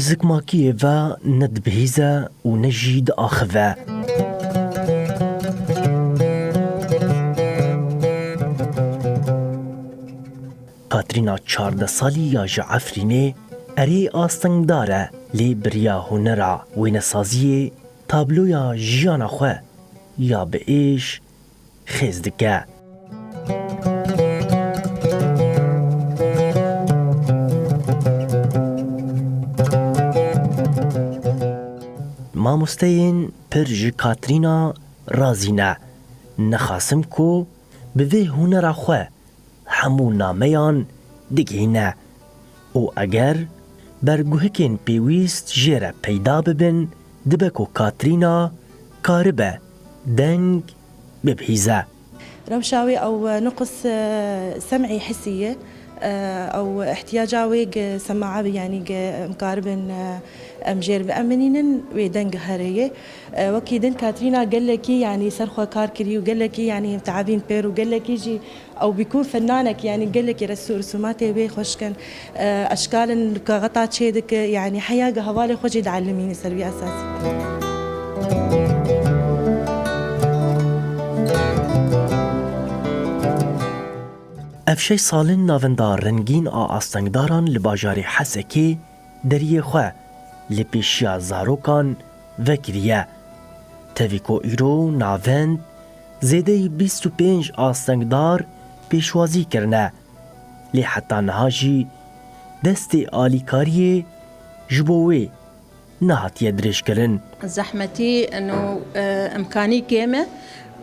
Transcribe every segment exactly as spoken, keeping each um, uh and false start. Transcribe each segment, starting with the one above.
Zikmakiyê ve ne dibihîze û ne jî diaxive. Katrîna çardeh salî ya ji Efrînê erê astengdar e, lê bi riya hunera wênesaziyê tabloya jiyana xwe ya bi êş xêz dike. Mamosteyên pir ji Katrîna razî ne. Nexasim ku bi vê hunera xwe hemû nameyan digihîne û eger berguhikên pêwîst jê re peyda bibin, dibe ku Katrîna karibe deng bibihîze. Rewşa wê ew nuqs, e, sem'î hisî ye. E, ew ihtiyaca wê gi sema'a bi, yanî gi em karibin, e, em jêr biemînînin, wê deng herê ye. E, wekî din Katrîna gelekî, yanî ser xwe kar kirî û gelekî, yanî te'ebîn pêr û gelekî jî ew bîkûn fenanek, yanî gelekî resû-, resûmatê wê xweş kin. E, eşkalin kaxeta çê dike, yanî heya gi hevalê xwe jî diellimîne ser vî esasî. Ev şeş salin navenda rengîn a astengdaran li bajarê Hesekê deriyê xwe li pêşiya zarokan vekiriye. Tevî ku îro navend zêdeyî bîst û pênc astengdar pêşwazî kirine, lê heta niha jî destê alîkariyê ji bo wê nehatiye dirêjkirin. Zehmetî û, e, imkanî kêm e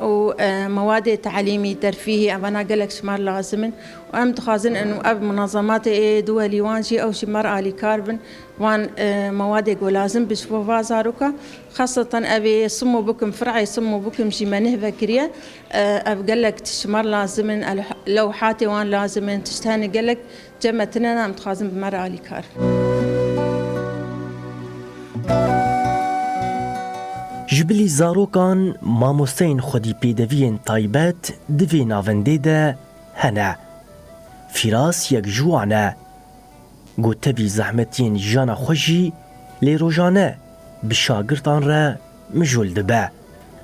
û, e, mewadê te'lîmî, terfîhî, evana gelek ji me re lazim in û em dixwazin û ev munazematê ê duwelî wan jî ew ji me re alîkar bin. Wan, e, mewadê ku lazim bi ji bo va zaroka, xaseten ev ê Simo Bukim, fir'ê Simo Bukim jî me neh vekiriye. E, ev gelek tişt ji me re lazim in, el-, lewhatê wan lazim in, tişt hene gelek cem me tine ne, em dixwazin bi me re alîkar bin. Ji bilî zarokan, mamosteyên xwedî pêdeviyên taybet di vê navendê de hene. Fîras yek ji wan e. Ku tevî zehmetiyên jiyana xwe jî lê rojane bi şagirtan re mijûl dibe.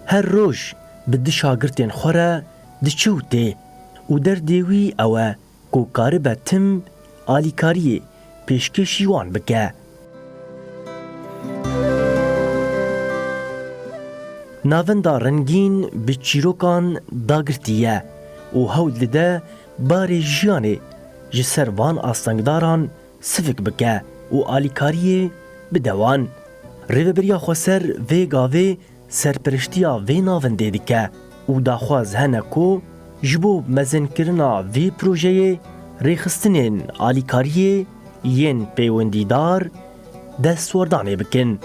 Her roj bi du şagirtên xwe re diçe û tê û derdê wî ew e ku karibe tim alîkariyê pêşkêşî wan bike. Navenda rengîn bi çîrokan dagirtî ye û hewl dide barê jiyanê ji ser van astengdaran sivik bike û alîkariyê bide wan. Rêveberiya Xweser vê gavê serperiştiya vê navendê dike û daxwaz hene ku ji bo mezinkirina vê projeyê rêxistinên alîkariyê yên pêwendîdar destwerdanê bikin.